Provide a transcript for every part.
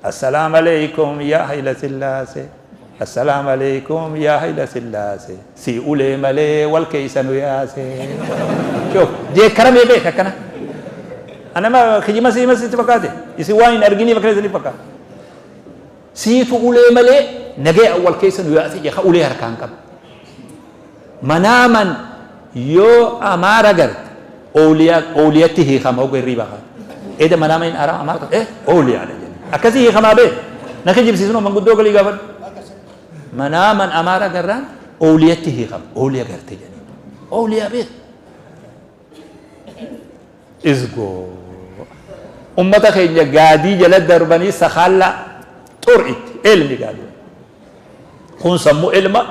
Assalaam aleykum yaa Hayla Sillaasee. Assalaam aleykum yaa Hayla Sillaasee. Sii ulee malee wal keeysa nu yaasee. Shoof jeekkaramee beeka akkana. Anama kijima sii sitti fakkaate. Isin waan hin arginiif akkana isiniif fakkaata. Siitu ulee malee nagaya wal keessa nu yaase jee ka ulee harkaan qabu. Manaaman yoo Amaara garte oowliyaa oowliyatti hiikama hogga hirriibaa kaate. Eda manaama hin ara Amaara eh oowliyaadha jenna. Akkasii hiikamaa bee na kijibsiisnoo manguddoo galii gaafadhu. Manaaman Amaara garraan oowliyatti hiikama oowliya garte jedhanii. Oowliyaa beek. Izgoo. Ummata keenya gaadii jala darbanii sakaallaa xur itti ilmi gaadii. Kun sammuu ilma,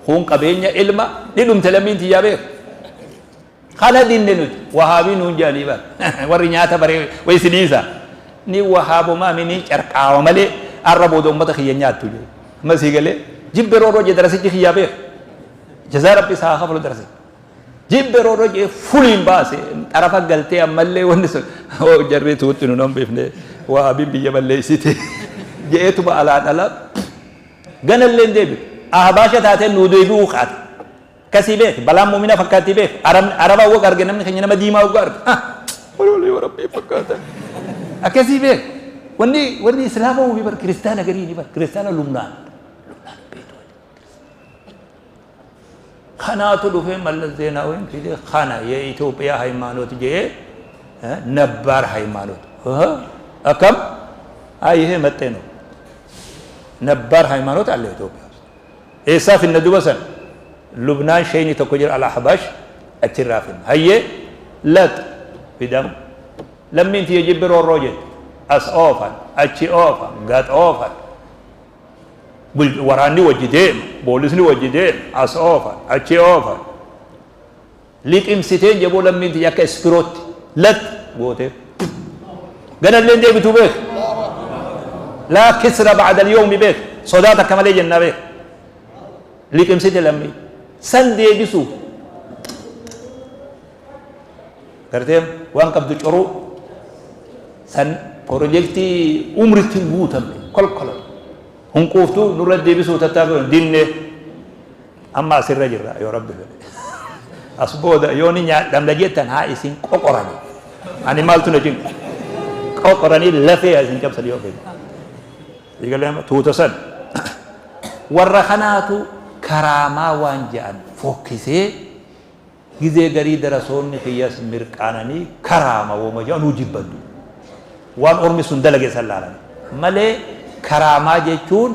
kun qabeenya ilma, ni dhumte lammiin tiyyaa beeku. Kana dinne nuti wahaabii nuun jedhanii bar warri nyaata baree wayi si dhiisa. Ni wahaabumaa mi ni carqaawa malee arra booda ummata kiyya nyaattu jedhe. Amma sii galee jibbe roorroo jedhe darasichi kiyyaa beeku. Jazaa rabbi isaa haa kafalu darasichi. Jibbe roorroo jedhe fuliin baase xarafa galtee ammallee wanni sun jarri tuutti nu nan beekne wahaabiin biyya balleessite jedheetuma alaan alaa ganallee hin deebi'u. Ahbaasha taatee nuu deebi'uu kaate. Akkasii beeki balaan muumina fakkaattii beeki araba wagga arge namni keenya nama diimaa wagga arge ololii rabbii fakkaata akkasii beeki wanni warri islaama uumii bar kiristaana garii ni bar kiristaana lubnaan lubnaan beektu kanaatu dhufee Mallas Zeenaawiin fide kana የኢትዮጵያ ሃይማኖት ጀኤ ነባር ሃይማኖት akkam አይ ይሄ መጤ ነው ነባር ሃይማኖት አለ ኢትዮጵያ ውስጥ eessaa finna duba san Lubnaan sheeyni tokko jira al-ahbash achirraa finna hayyee lax fidamu lammiin tiyya jibbi roorroo jette as oofan achi oofan gad oofan waraanni wajji deema boolisni wajji deema as oofan achi oofan liqimsiteen jaboo lammiin tiyya akka ispirootti lax gootee ganallee hin deebituu beek laa kisra ba'da al-yawmi beek sodaa takka malee jennaa beek liqimsite lammii san deebisuuf gartee waan qabdu coruu san pirojektii umritti hin guutamne kolkola hunquuftuu nurra deebisuu tattaafii dinne amma asirra jirra yoo rabbi fedhe as booda yoo ni nyaadhamna jettan haa isin qoqorani ani maaltu na cinqa qoqoranii lafee haa isin cabsan yoo fedhe Eegalee amma tuuta san warra kanaatu karaamaa waan je'an fokkisee gizee garii darasoonni kiyyas mirqaananii karaama woma je'anuu jibban duuba. Waan ormi sun dalage san laalanii. Malee karaamaa jechuun.